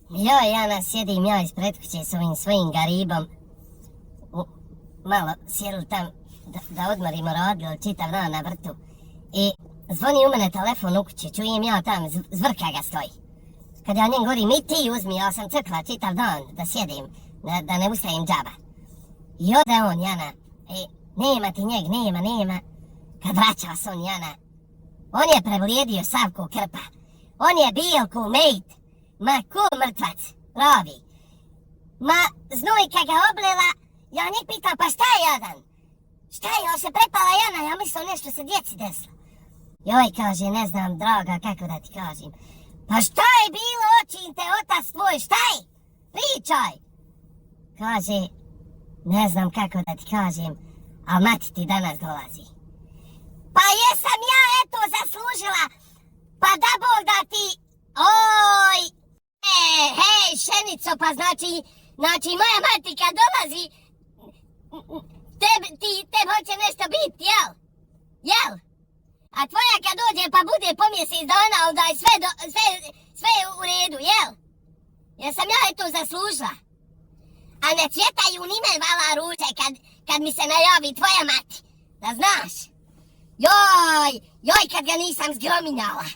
Joj, Jana, sjedim ja ispred kuće s ovim svojim garibom. Malo sjedli tam da odmorimo, radili čitav dan na vrtu. I zvoni u mene telefon u kući, čujem ja tam, zvrka ga stoji. Kad ja njem govorim, i ti uzmi, ja sam crkla čitav dan da sjedim, da ne ustajem džaba. I ode on, Jana, nema ti njeg, nema. Kad vraća se on, Jana, on je prevlijedio sav ko krpa. On je bil ko mejt, ma ko mrtvac, rovi. Ma znojka ga oblela, ja njeg pitam, pa šta je jadan? Šta je, on se prepala Jana, ja mislim nešto se djeci desilo. Joj, kaže, ne znam, draga, kako da ti kažem. Pa šta je bilo, očin te, otac tvoj, šta je? Pričaj! Kaže, ne znam kako da ti kažem, a mati ti danas dolazi. Pa jesam ja eto zaslužila, pa da Bog da ti, oj, hej, šenico, pa znači moja mati kad dolazi, tebi hoće nešto biti, jel? A tvoja kad dođe pa bude po mjesec dana, onda je sve u redu, jel? Jesam ja eto zaslužila. A ne cvjetaju ni me vala ruže kad mi se najavi tvoja mati, da znaš. Joj, kad ga nisam zgrominjala.